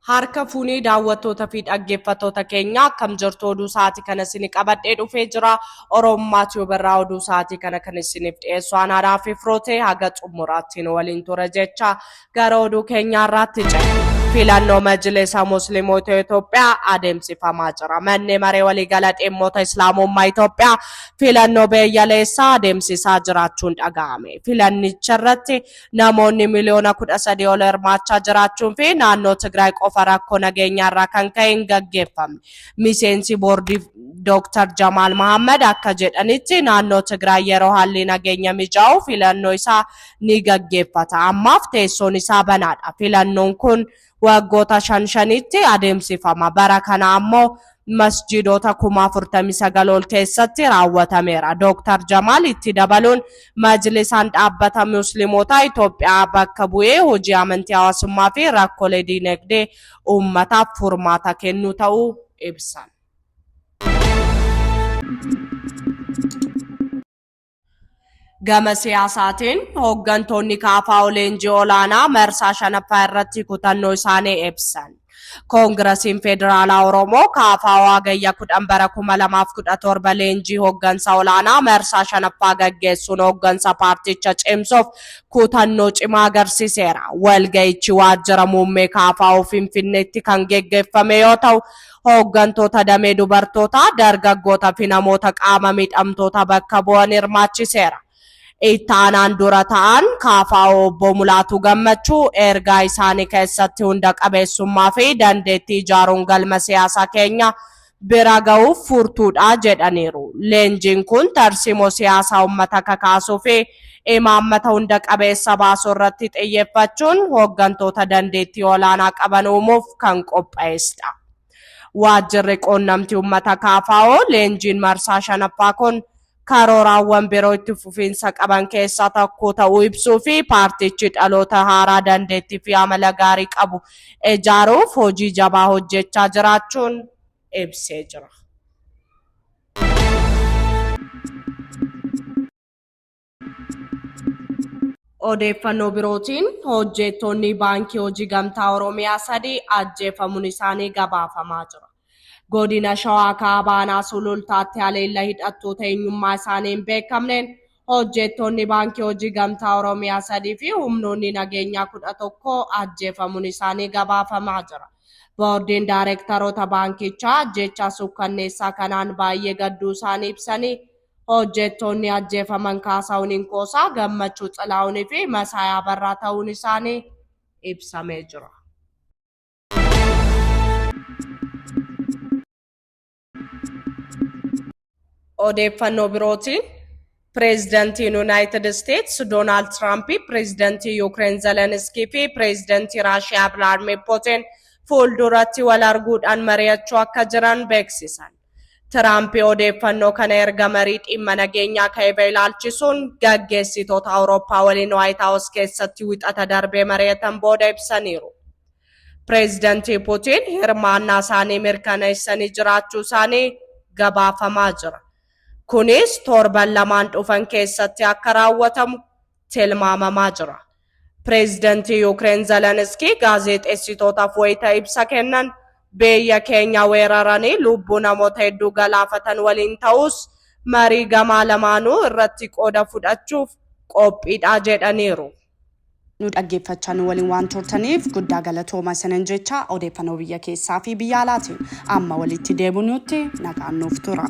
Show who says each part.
Speaker 1: Harka fuunee daawwattoota fi dhaggeeffattoota keenya akkam jirtu oduu sa'aatii kana isin qabadhee dhufee jira. Oromummaa Tube irraa oduu sa'aatii kana kan isiniif dhiyeessu anaadhaa fi firootee haga xumuraatti nu waliin ture jecha gara oduu keenyaa irraatti ce'a. Filannoo Majlisa Musliimoota Itoophiyaa adeemsifamaa jira. Manni maree waliigala dhimmoota Islaamummaa Itoophiyaa filannoo beeyyaleessaa adeemsisaa jiraachuun dhaga'ame. Filannicha irratti namoonni miliyoona 13 ol hirmaachaa jiraachuun fi naannoo Tigraay qofa rakkoo nageenyaa irraa kan ka'e hin gaggeeffamne. Miseensi boordii Dooktar Jamaal Mahammad akka jedhanitti naannoo Tigraay yeroo haalli nageenya mijaa'u filannoo isaa ni gaggeeffata. Ammaaf teessoon isaa banaadha. Filannoon kun waggoota shan shanitti adeemsifama. Bara kana ammoo masjiidota 49,000 ol keessatti raawwatameera. Dooktar Jamaal itti dabaluun Majlisaan dhaabbata Muslimootaa Itoophiyaa bakka bu'ee hojii amantii hawaasummaa fi rakkolee diinagdee uummataaf furmaata kennuu ta'uu ibsan. Gama siyaasaatiin hooggantoonni KFO leenjii olaanaa marsaa shanaffaa irratti kutannoo isaanii ibsan. Koongirasiin Federaalaa Oromoo KFO Hagayya 10 bara 2017 leenjii hooggansa olaanaa marsaa shanaffaa gaggeessuun hooggansa paarticha cimsuuf kutannoo cimaa agarsiiseera. Walga'ichi waajjira muummee KFO Finfinneetti kan geggeeffame yoo ta'u, hooggantoota damee dubartootaa, dargaggoota fi namoota qaama miidhamtoota bakka bu'an hirmaachiseera. Itti aanaan dura ta'an KFO obbo Mulaatuu Gammachuu ergaa isaanii keessatti hunda qabeessummaa fi dandeettii ijaaruun galma siyaasaa keenya bira ga'uuf furtuudha jedhaniiru. Leenjiin kun tarsiimoo siyaasaa uummata kakaasuu fi imaammata hunda qabeessa baasuu irratti xiyyeeffachuun hooggantoota dandeettii olaanaa qaban uumuuf kan qophaa'esdha. Waajjirri quunnamtii uummata KFO leenjiin marsaa shanaffaa kun karooraawwan biroo itti fufiinsa qaban keessaa tokko ta'uu ibsuu fi paartichi dhaloota haaraa dandeettii fi amala gaarii qabu ijaaruuf hojii jabaa hojjechaa jiraachuun ibsee jira. Odeeffannoo birootiin hojjeettoonni Baankii Hojii Gamtaa Oromiyaa sadi ajjeefamuun isaanii gabaafamaa jira. Godina Shawaa Kaabaa Aanaa Sulultaatti haleella hidhattoota eenyummaa isaanii hin beekamneen hojjeettoonni Baankii Hojii Gamtaa Oromiyaa sadii fi humnoonni nageenyaa 11 ajjeefamuun isaanii gabaafamaa jira. Boordiin Daarektaroota baankichaa ajjeechaa suukkanneessaa kanaan baay'ee gadduu isaanii ibsanii Hojjettoonni ajjeefaman Kaasahuun Inkoosaa, Gammachuu Xilaahun fi Masaay Abarraa ta'uun isaanii ibsamee jira. Odeeffannoo birootiin Pireezidantiin Yuunaayitid Isteets Doonaald Tiraamp Pireezidantii Yuukireen Zeleniskii fi Pireezidantii Raashiyaa Vilaadmiir Puutiin fuulduratti wal arguudhaan mari'achuu akka jiran beeksisan. Tiraamp odeeffannoo kana erga marii dhimma nageenyaa Kaayiv ilaalchisuun gaggeessitoota Awurooppaa waliin Waayit Haawus keessatti Wixata darbee mari'atan booda ibsaniiru. Pireezidantii Puutiin hirmaannaa isaanii mirkaneessanii jiraachuu isaanii gabaafamaa jira. Kunis torban lamaan dhufan keessatti akka raawwatamu tilmaamamaa jira. Pireezidantii Yuukireen Zeleniskii gaazexeessitootaaf wayita ibsa kennan biyya keenya weeraranii lubbuu namoota hedduu galaafatan waliin ta'us marii gamaa lamaanuu irratti qooda fudhachuuf qophiidha jedhaniiru.
Speaker 2: Nu dhaggeeffachaa nu waliin waan turtaniif guddaa galatooma isinin jecha odeeffannoo biyya keessaa fi biyya alaatiin amma walitti deebinutti nagaan nuuf tura.